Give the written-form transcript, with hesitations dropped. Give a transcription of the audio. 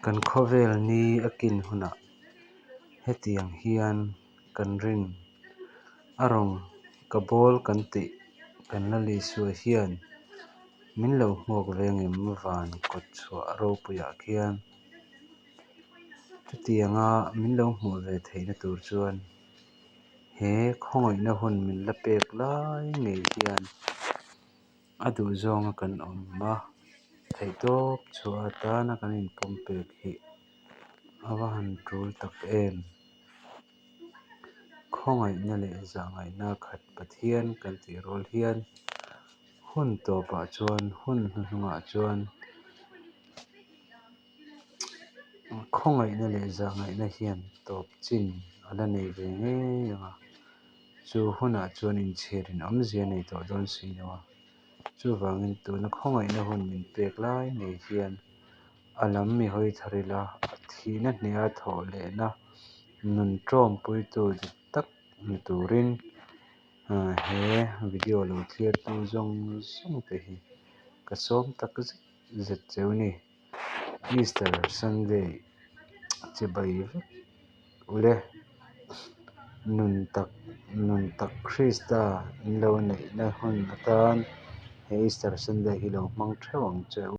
Kan khawvel ni a kin hunah hetiang hian kan rin a rawng ka bawl kan tih kan Lal Isua hian min lo hmuak ve ngem van kawtchhuah ropuiah khian. Chutianga min lo hmuh ve theihna tur chuan he khawngaihna hun min la pek lai ngei hian a duhzawnga kan awm a, theihtawp chhuah atana kan inpumpek hi a va han tul tak em! Khawngaihna leh zahngaihna khat Pathian kan tih rual hian hun tawpah chuan, hun hnuhnungah chuan khawngaihna leh zahngaihna hian tawp chin a la nei ve ngei ang a, chu hunah chuan inchhirin awmzia a nei tawh dawn si lo a. Chuvangin tuna khawngaihna hun min pek lai ngei hian a lam mi hawi thar ila, a thihna hneha thawh lehna nun tawmpuitu dik tak ni turin he video lo thlirtu zawng zawng te hi ka sawm tak zet zet cheu ni. Easter Sunday chibai vek ule. Nun tak nun tak Krista in lo neihna hun atan he Easter Sunday hi lo hmang theuh ang che u.